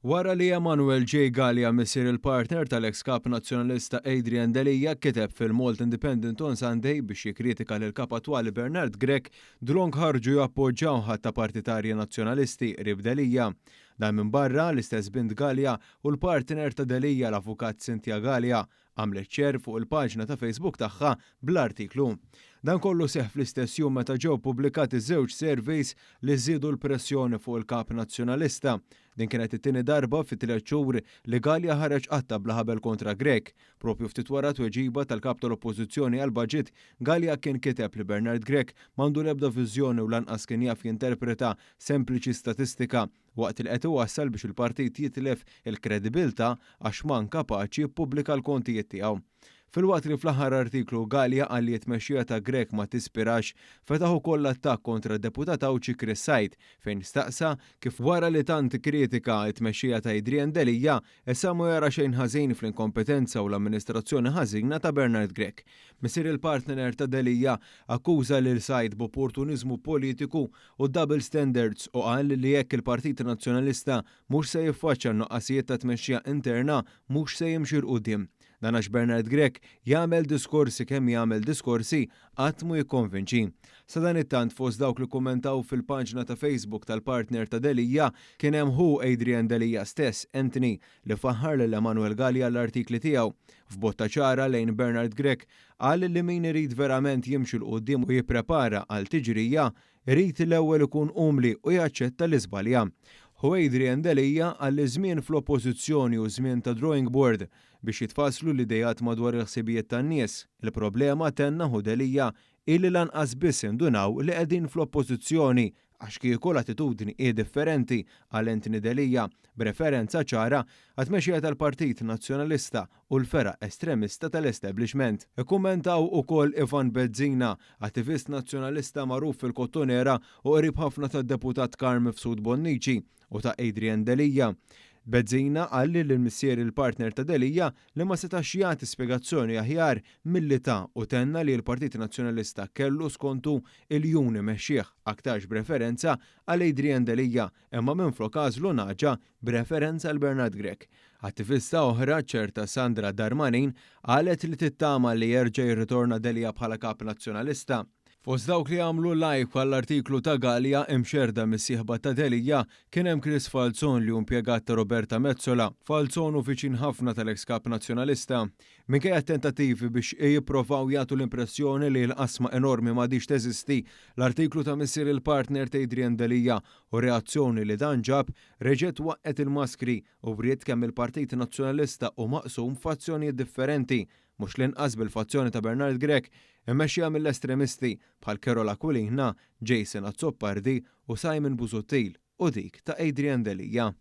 Wara li Emanuel J. Galea missier il-partner tal-eks Kap Nazzjonalista Adrian Delia kiteb fil-Malta Independent on Sunday biex jikkritika lill-Kap attwali Bernard Grech, dlonk ħarġu jappoġġawh għadd ta' partitarji Nazzjonalisti qrib Delia. Dan minbarra l-istess bint Galea u l-partner ta' Delia l-Avukat Cynthia Galea għamlet share fuq il-paġna ta' Facebook tagħha bl-artiklu. Dan kollu seħħ fl-istess jum meta ġew pubblikati żewġ surveys li żiedu l-pressjoni fuq il-Kap Nazzjonalista. Din kienet it-tieni darba fi tliet xhur li Galea ħareġ qatta' bla ħabel kontra Grech. Propju ftit wara tweġiba tal-Kap tal-Oppożizzjoni għall-Baġit, Galea kien kiteb li Bernard Grech m'għandu l-ebda viżjoni u lanqas kien jaf jinterpreta sempliċi statistika waqt li qed iwassal biex il-partit jitlef il-kredibilità għax ma nkapaċi jippubblika l-kontijiet tiegħu. Filwaqt li fl-aħħar artiklu Galea qal li t-tmexxija ta' Grech ma tispirax, fetaħ ukoll attakk kontra d-deputat Għawdxi Chris Said fejn staqsa kif wara li tant ikkritika t-tmexxija ta' Adrian Delia, issa ma jara xejn ħażin fl-inkompetenza u l-amministrazzjoni ħażina ta' Bernard Grech. Missier il-partner ta' Delia akkuża lil Said b'opportuniżmu politiku u double standards u qal li jekk il-Partit Nazzjonalista mhux se jiffaċċja n-nuqqasijiet ta' tmexxija interna mhux se jimxi 'l quddiem. Dan għax Bernard Grech jagħmel diskorsi kemm jagħmel diskorsi qatt mhu jikkonvinċi. Sadanittant fost dawk li kummentaw fil-paġna ta' Facebook tal-partner ta' Delia kien hemm ħu Adrian Delia stess, Anthony, li faħħar lil Emanuel Galea għall-artikli tiegħu. F'botta ċara lejn Bernard Grech Qal li min irid verament jimxi 'l quddiem u jipprepara għal tiġrija, irid l-ewwel ikun umli u jaċċetta li żbalja. Hu Adrian Delia qal li żmien fl-Oppożizzjoni hu żmien ta' drawing board biex jitfasslu l-ideat madwar il-ħsibijiet tan-nies. Il-problema, tenna hu Delia, hi li lanqas biss indunaw li qegħdin fl-Oppożizzjoni Għax kieku l-attitudni hi differenti, qal Anthony Delia, b'referenza ċara għat-tmexxija tal-Partit Nazzjonalista u l-fergħa estremista tal-establishment. Ikkummentaw ukoll Ivan Bezzina, attivist Nazzjonalista magħruf fil-Kottonera u qrib ħafna tad-Deputat Carm Mifsud Bonnici u ta' Adrian Delia. Bezzina qal li lil missier il-partner ta' Delia li ma setax jagħti spjegazzjoni aħjar milli ta u tenna li l-Partit Nazzjonalista kellu skontu iljun imexxih, aktarx b'referenza għal Adrian Delia, imma minflok għażlu nagħġa b'referenza għal Bernard Grech. Attivista oħra, ċerta Sandra Darmanin, qalet li tittama li jerġa' jirritorna Delia bħala Kap Nazzjonalista. Fost dawk li għamlu like għall-artiklu ta' Galea imxerrda mis-sieħba ta' Delia kien hemm Chris Falzon li hu impjegat ta' Roberta Metsola. Falzon hu viċin ħafna tal-eks Kap Nazzjonalista. Minkejja t-tentattivi biex jipprovaw jagħtu l-impressjoni li l-qasma enormi m'għadhiex teżisti, l-artiklu ta' missier il-partner t'Adrian Delia u r-reazzjoni li dan ġab reġgħet waqqgħet il-maskri u wriet kemm il-Partit Nazzjonalista hu maqsum f'fazzjonijiet differenti mhux l-inqas bil-fazzjoni ta' Bernard Grech, immexxija mill-estremisti bħal Karol Aquilina, Jason Azzopardi u Simon Busuttil u dik ta' Adrian Delia.